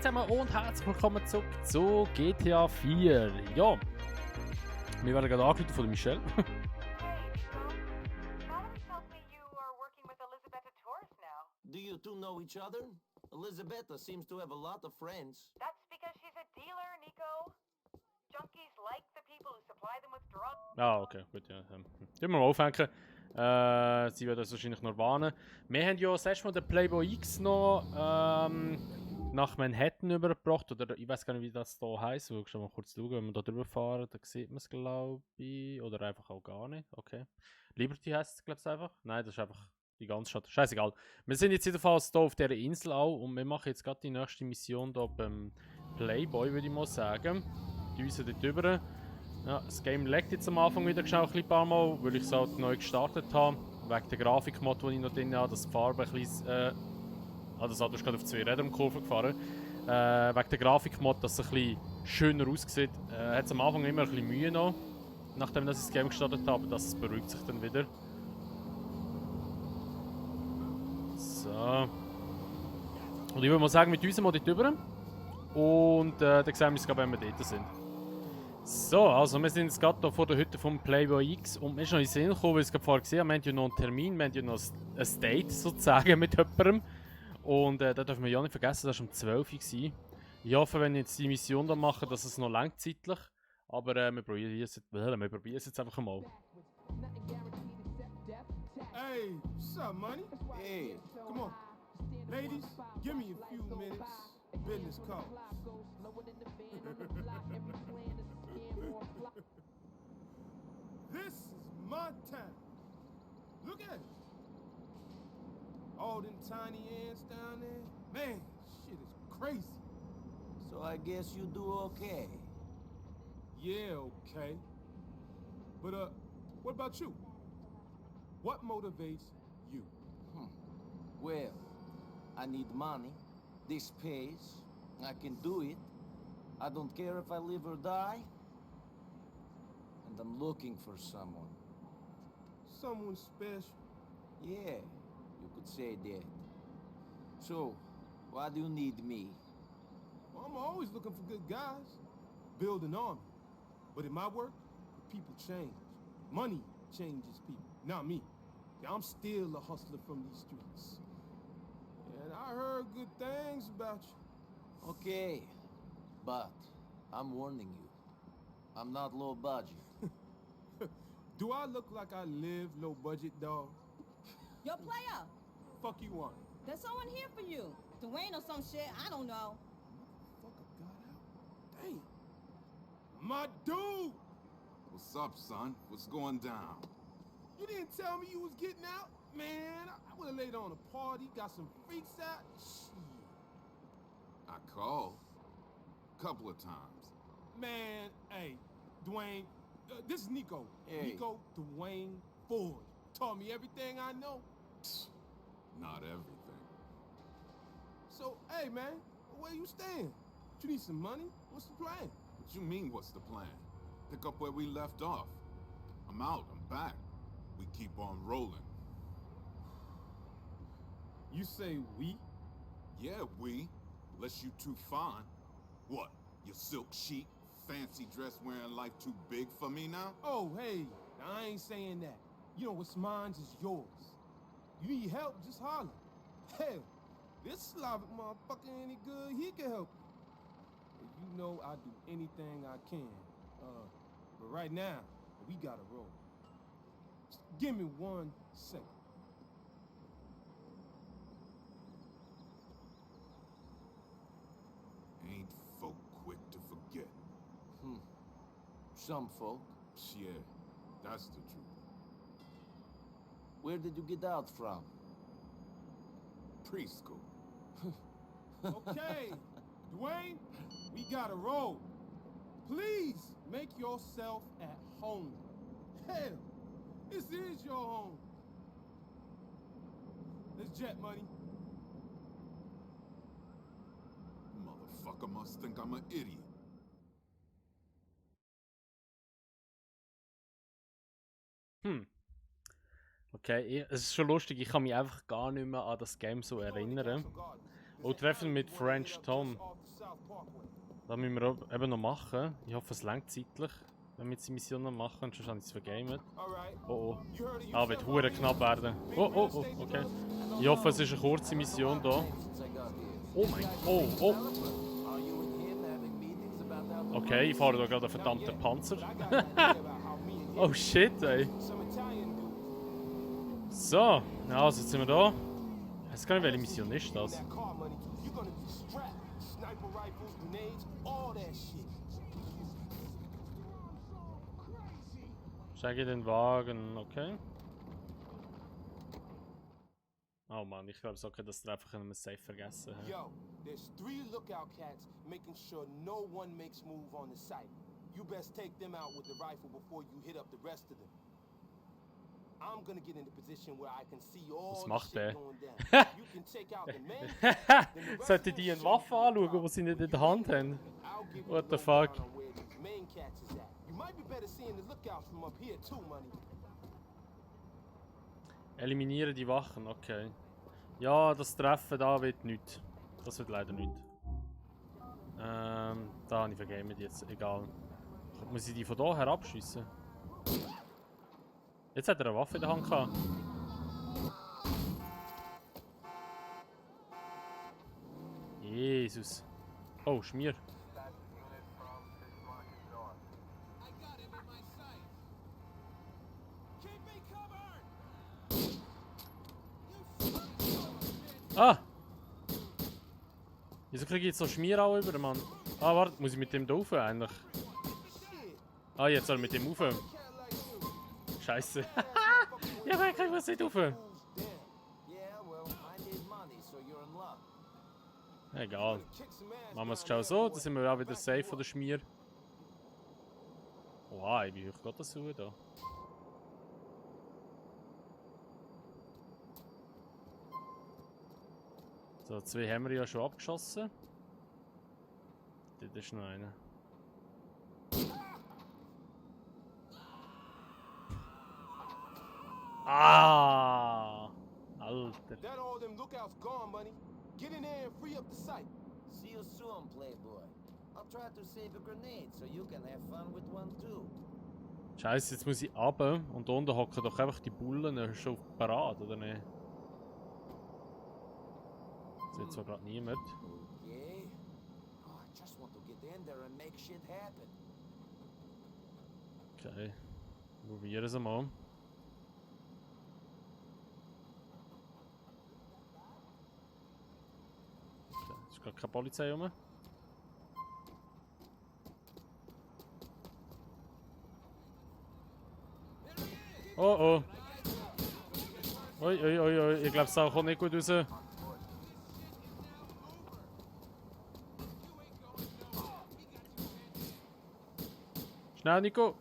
zusammen und herzlich willkommen zurück zu GTA 4. Ja, wir werden gerade angerufen von Michelle. Do you two know each other? Elizabetta seems to have a lot of friends. That's because she's a dealer, Nico. Junkies like the people who supply them with drugs. Ah, okay, gut, ja. Tun wir mal aufhängen. Sie werden das wahrscheinlich noch warnen. Wir haben ja das erste Mal den Playboy X noch nach Manhattan übergebracht. Oder ich weiß gar nicht, wie das hier heisst. Ich will mal kurz schauen, wenn wir da drüber fahren, dann sieht man es, glaube ich. Oder einfach auch gar nicht. Okay. Liberty heisst es, glaube ich, einfach. Nein, das ist einfach die ganze Stadt. Scheißegal. Wir sind jetzt jedenfalls hier auf dieser Insel auch und wir machen jetzt gerade die nächste Mission hier beim Playboy, würde ich mal sagen. Die Düsen dort drüber. Ja, das Game laggt jetzt am Anfang wieder ein paar Mal, weil ich es halt neu gestartet habe. Wegen der Grafikmod, die ich noch drin habe, dass die Farbe ein bisschen... das Auto ist gerade auf 2 Rädern Kurve gefahren. Wegen der Grafikmod, dass es ein bisschen schöner aussieht. Hat es am Anfang immer ein bisschen Mühe noch, nachdem ich das Game gestartet habe, aber das beruhigt sich dann wieder. So. Und ich würde mal sagen, mit uns mal dort drüber. Und dann sehen wir uns, wenn wir dort sind. So, also wir sind jetzt gerade hier vor der Hütte vom Playboy X und mir ist noch in den Sinn gekommen, weil ich es gerade vorher gesehen habe, wir haben ja noch einen Termin, wir haben ja noch ein Date sozusagen mit jemandem. Und da dürfen wir ja nicht vergessen, das war um 12 Uhr. Ich hoffe, wenn ich jetzt die Mission da mache, dass es noch langzeitlich. Aber wir probieren es jetzt einfach mal. Hey, what's up, money? Hey, Come on. Ladies, give me a few minutes. Business calls. This is my town. Look at it. All them tiny ants down there. Man, shit is crazy. so I guess you do okay. Yeah, okay. But, what about you? What motivates you? Well, I need money. This pays. I can do it. I don't care if I live or die. And I'm looking for someone. Someone special. Yeah, you could say that. So, why do you need me? Well, I'm always looking for good guys. Build an army. But in my work, people change. Money changes people, not me. Yeah, I'm still a hustler from these streets. And I heard good things about you. Okay, but I'm warning you. I'm not low budget. Do I look like I live low budget, dog? Yo, player, Fuck you want. there's someone here for you. Dwayne or some shit, I don't know. Fucker got out. Damn. My dude! What's up, son? What's going down? You didn't tell me you was getting out? Man, I would have laid on a party, got some freaks out. Shit. I called. Couple of times. Man, hey, Dwayne, this is Nico. Hey. Nico Dwayne Ford. Taught me everything I know. Not everything. So, hey, man, where you stand? You need some money? What's the plan? What you mean, what's the plan? Pick up where we left off. I'm out, I'm back. We keep on rolling. You say we? Yeah, we. Unless you too fine. What? Your silk sheet, fancy dress wearing life too big for me now? Oh, hey, I ain't saying that. You know what's mine is yours. You need help, just holler. Hell, this Slavic motherfucker any good, he can help you. And you know I do anything I can. But right now, we gotta roll. Just give me 1 second. Ain't folk quick to forget. Some folk. Yeah, that's the truth. Where did you get out from? Preschool. Okay, Dwayne, we gotta roll. Please make yourself at home. Hell, this is your home. Let's jet, money. Motherfucker must think I'm an idiot. Okay, es ist schon lustig, ich kann mich einfach gar nicht mehr an das Game so erinnern. Und treffen mit French Tom. South Parkway. Das müssen wir eben noch machen. Ich hoffe, es reicht zeitlich, wenn wir jetzt die Mission noch machen, sonst habe ich es vergamet. Alright. Oh oh. You heard of Ah, wird yourself hure already? knapp werden. Oh oh oh, okay. Ich hoffe, es ist eine kurze Mission da. Oh mein oh oh. Are you and him having meetings about how the Okay, ich fahre da gerade einen verdammten Panzer. But I got an idea about how me and him, Oh shit, ey. some Italian dudes, So, ja, also jetzt sind wir da. Ich weiß gar nicht, welche Mission ist das. that car money, you're gonna be strapped. Sniper rifles, grenades, all that shit. Steige den Wagen, okay. Oh Mann, ich glaube, so könnte das einfach in einem Safe vergessen. hä? Yo, there's 3 lookout cats making sure no one makes move on the site. You best take them out with the rifle before you hit up the rest of them. I'm gonna get in a position where I can see all Was the macht shit der? going down. You can take out the main cat, then the rest Sollte of die them eine Waffe shoot you anschauen, die sie nicht in der Hand haben? I'll give you What the a fuck? rundown on where these main cats is at. You might be better seeing the lookouts from up here too, money. Eliminiere die Wachen, okay. Ja, das Treffen da wird nichts. Das wird leider nichts. Da habe ich vergamet jetzt, egal. Muss ich die von da her abschiessen? Jetzt hat er eine Waffe in der Hand gehabt. Jesus. Oh, Schmier. Ah! Wieso kriege ich jetzt so Schmier auch über, Mann? Ah, warte, muss ich mit dem da rauf eigentlich? Ah, jetzt soll ich mit dem rauf. Scheiße. Ja, aber ich krieg was nicht rauf. Yeah, well, I need money, so you're in luck. Egal. Machen wir es schon so, dann sind wir auch wieder safe von der Schmier. Wow, ich bin euch gerade so da. So, 2 haben wir ja schon abgeschossen. Dort ist noch einer. Ah! Alter. That all them lookouts gone, money. Get in there and free up the site. See you soon, playboy. I'll try to save a grenade so you can have fun with one too. Scheiße, jetzt muss ich runter und da unten hocken doch einfach die Bullen schon parat, oder nicht? Das wird zwar gerade niemand. Okay. Oh, I just want to get in there and make shit happen. Okay. Probieren es mal. Okay, es ist gerade keine Polizei rum. Oh oh. Oi, oi, oi, oi. Ich glaube, es kommt nicht gut raus. Schnell, Nico.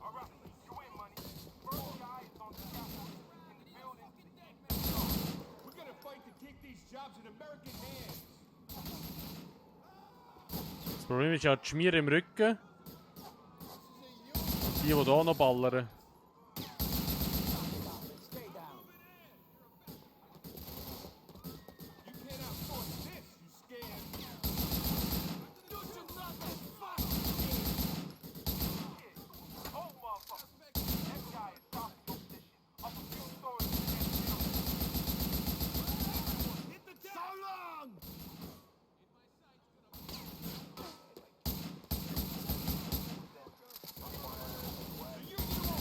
All right, you in, money. First guy is on the scaffold in the building. We're gonna fight to take these jobs in American hands. Das Problem ist ja die Schmier im Rücken. Die hier noch ballern. Stay down. You can't outsource this, you scared. Do you motherfucker! Oh, motherfucker. That guy is stopping your position. Up a few stories in that building. Hit the deck! So long!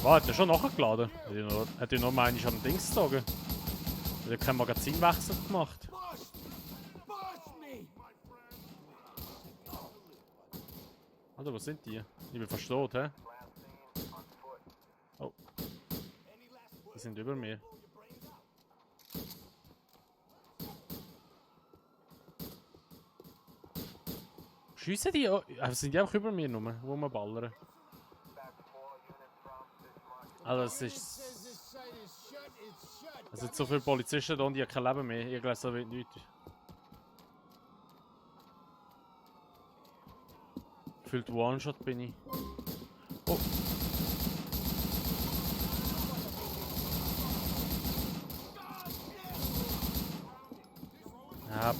Wow, hat er schon nachgeladen? Hat er noch mal an den Dings gezogen? Hat er keinen Magazinwechsel gemacht? Push! Push me! Alter, wo sind die? Ich bin fast tot, hä? Oh. Die sind über mir. Schiessen die? Sind die auch über mir nur, wo wir ballern? Also es ist... Es sind so viele Polizisten da und die haben kein Leben mehr. Ich glaube, so wird nichts. Gefühlt One-Shot bin ich. Oh!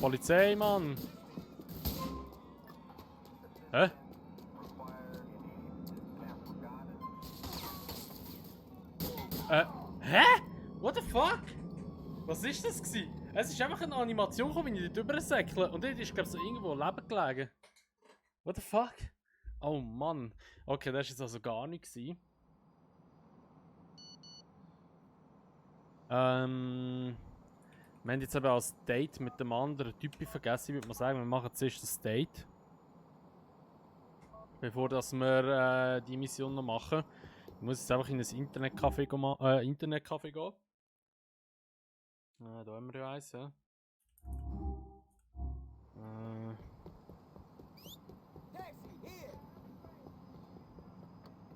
Polizei, Mann! Hä? Hä? What the fuck? Was ist das gewesen? Es ist einfach eine Animation gekommen, wie ich dort rübersäckle. Und dort ist, glaube ich, so irgendwo Leben gelegen. What the fuck? Oh Mann. Okay, das war jetzt also gar nicht gewesen. Wir haben jetzt eben als Date mit dem anderen Typen vergessen. Ich würde mal sagen, wir machen zuerst das Date. Bevor dass wir die Mission noch machen. Ich muss jetzt einfach in ein Internetcafé gehen. Da haben wir ja eins, ja.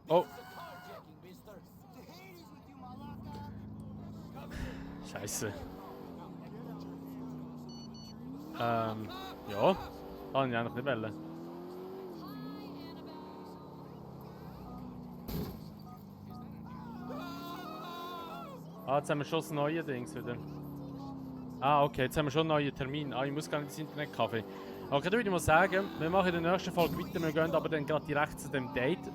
Oh! Scheiße. Ja. Kann ich eigentlich nicht wählen. Ah, jetzt haben wir schon das neue Dings wieder. Ah, okay, jetzt haben wir schon einen neuen Termin. Ah, ich muss gar nicht ins Internetcafé. Okay, dann würde ich mal sagen, wir machen in der nächsten Folge weiter. Wir gehen aber dann gerade direkt zu dem Date.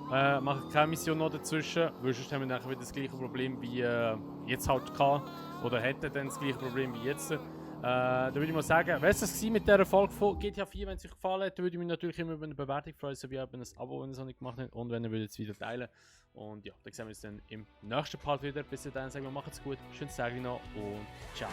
Machen keine Mission noch dazwischen, weil sonst haben wir dann wieder das gleiche Problem wie jetzt halt gehabt. Oder hätten dann das gleiche Problem wie jetzt. Dann würde ich mal sagen, wäre es das mit dieser Folge von GTA 4, wenn es euch gefallen hat, dann würde ich mich natürlich immer über eine Bewertung freuen, sowie über ein Abo, wenn ihr es noch nicht gemacht habt. Und wenn ihr würdet es wieder teilen. Und ja, dann sehen wir uns dann im nächsten Part wieder. Bis dahin sagen wir, macht's gut, schönes Tag noch und ciao.